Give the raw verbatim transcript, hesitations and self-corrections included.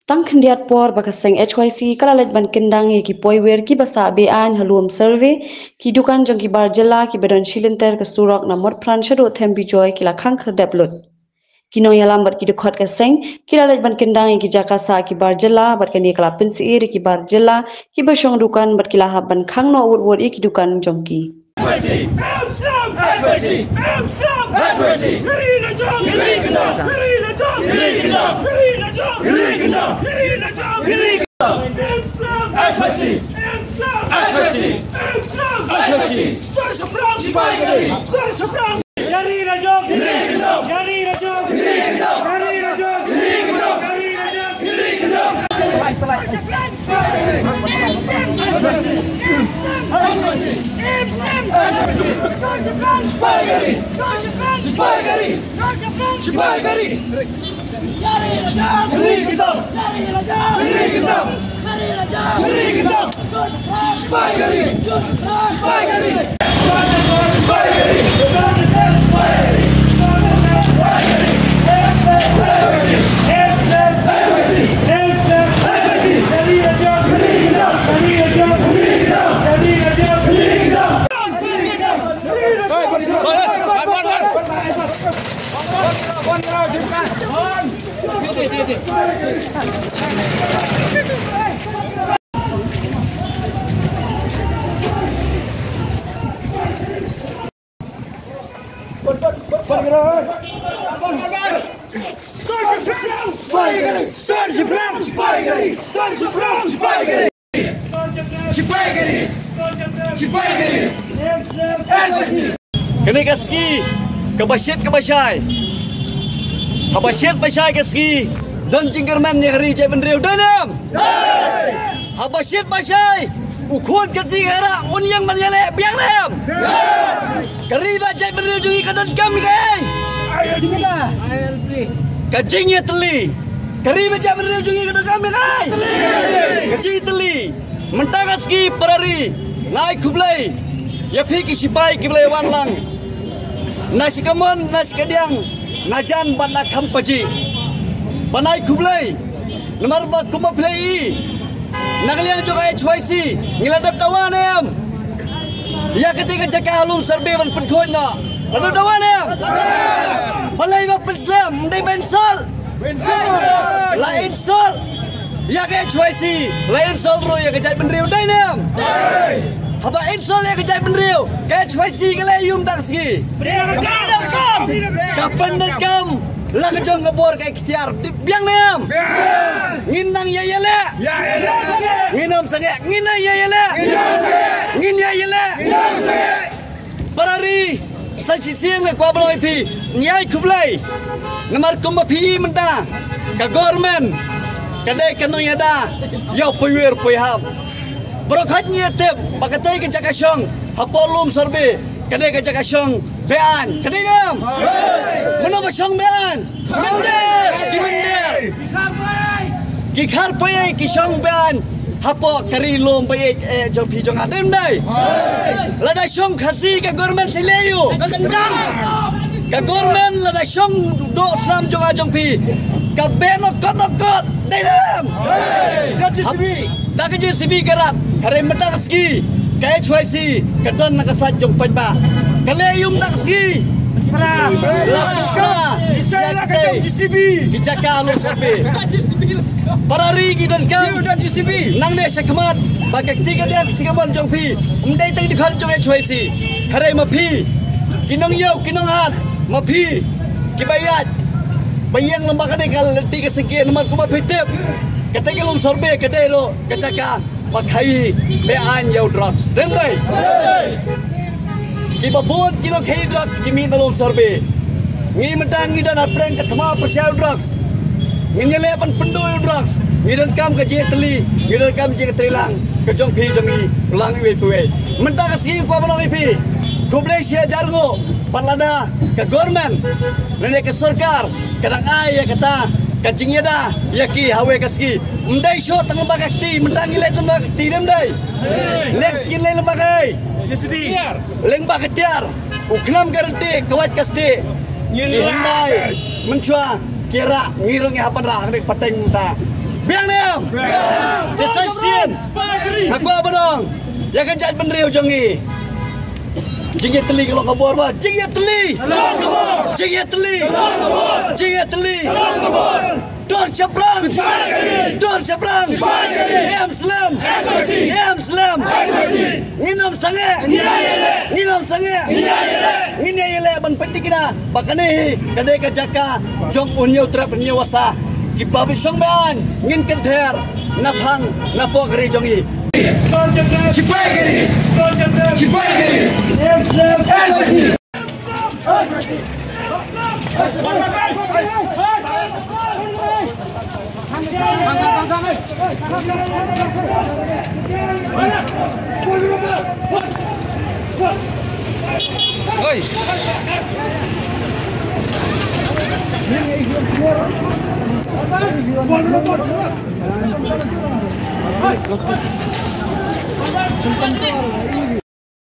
Tang khyndiat por ba ka seng H Y C ka la leit ban kyndang ïa ki poiwir kiba sah be-aiñ ha lum survey, ki dukan jong ki bar jylla kiba don shilynter ka surok na Motphran shaduh Them Bijoy ki la khang khyrdep lut. Ki nongïalam bad ki dkhot ka seng ki la leit ban kyndang ïa ki jaka sah ki bar jylla bad kane ka la pynsyier ïa ki bar jylla kiba shong dukan bad ki la hap ban khang noh wut wut ïa ki dukan jong ki. Kane ka sngi kaba shit kaba shai. Haba shit ba shai ka sngi, don jingkyrmen ïa ka ri jaitbynriew, dei ne em? Haba shit ba shai, u khun ka sngi ka rah un ïeng ban ïaleh, biang ne em? Ka ri ba jaitbynriew jong ngi ka donkam ïa kaei? Ka jingïatylli. Ka ri ba jaitbynriew jong ngi ka donkam ïa kaei? Ka jingïatylli. Mynta ka sngi para ri, nga ai khublei ïa phi ki sipai kiba la wan lang na shi kamon, na shi kadiang, na jan bad na kham pajih. Ban ai khublei namar ba kumba phi la ïohi, na ka liang jong ka H Y C ngi la dep dawa ne em ïa kata ka jaka ha lum survey ban pynkhuid noh? La dep dawa ne em? Balei ba pynslem? Ym dei ba insult? La insult ïa ka H Y C, la insult ruh ïa ka jaitbynriew, dei ne em? Haba insult ïa ka jaitbynriew, ka H Y C ka leh aïu mynta ka sngi? Ka pyndonkam la ka jong ka bor ka ikhtiar, biang ne em? Ngin nang ïa ïaleh. Ngin ym sangeh, ngin nang ïa ïaleh. Ngin ïa ïaleh. Para ri, sa shisien nga kwah ban ong ïa phi, ngi ai khublei. Namar kumba phi i mynta, ka government ka dei ka nongïada ïa u poiwir poiham. Baroh khoit ngi ïatip ba katei ka jaka shong hapoh lum survey ka dei ka jaka shong be-aiñ, ka dei ne em? Mano ba shong be-aiñ? Ki mynder. Ki khar poi ei ki shong be-aiñ hapoh ka ri lum ba ïeit eh jong phi jong nga, dei ym dei? Lada shong Khasi ka government sa leh aïu? Ka government lada shong doh snam jong nga jong phi, ka beh noh kot noh kot, dei ne em? Da ka J C B ka rat. Hynrei mynta ka sngi ka H Y C ka don na ka sait jong paidbah. Ka leh aïu mynta ka sngi? La pynpra ïa kitei ki jaka ha lum survey. Para ri, ngi donkam nangne shakhmat ba ka kti kadiang kti kamon jong phi ym dei tang dkhot jong H Y C. Hynrei ma phi ki nongïew ki nonghat, ma phi kiba ïaid ba ïeng lem bad kane ka lynti ka syngkien, namar kumba phi tip, kata ka lum survey ka dei ruh ka jaka ba khaïi be-aiñ ïa u drugs, dei ym dei? Kiba bun ki nongkhaïi drugs ki mih na lum survey. Ngi mynta ngi don hapdeng ka thma pyrshah ïa u drugs. Ngin ïaleh ban pynduh ïa u drugs. Ngi donkam ka jingïatylli, ngi donkam jingïatreilang ka jong phi jong ngi, lang iwei pa iwei. Mynta ka sngi nga kwah ban ong ïa phi, khublei shihajar nguh. Bad lada ka government lane ka sorkar ka dang ai ïa kata ka jingïada ïa ki ha kawei ka sngi, ym dei shuh tang lyngba ka kti. Mynta ngi leit lyngba ka kti, dei ym dei? Next ngin leit lyngba kaei? Lyngba ka tiar. U khnam ka ryntieh, ka wait ka stieh. Ki hyndai mynshuwa ki rah, ngi ruh ngi hap ban rah ha kane ka pateng mynta. Biang ne em? Te sa shisien nga kwah ban ong ïa ka jaitbynriew jong ngi, jingïatylli ka long ka bor, ba jingïatylli, jingïatylli, jingïatylli. Dur shaphrang, dur shaphrang. Em slem, em slem. Ngin ym sangeh, ngin ym sangeh. Ngin ïa ïaleh ban pynthikna ba kane hi ka dei ka jaka jong u Hynñiewtrep Hynñiewbasa. Kiba bishong ban ngin kynther na thang na poh ka ri jong ngi. Sipai ka ri, sipai ka ri.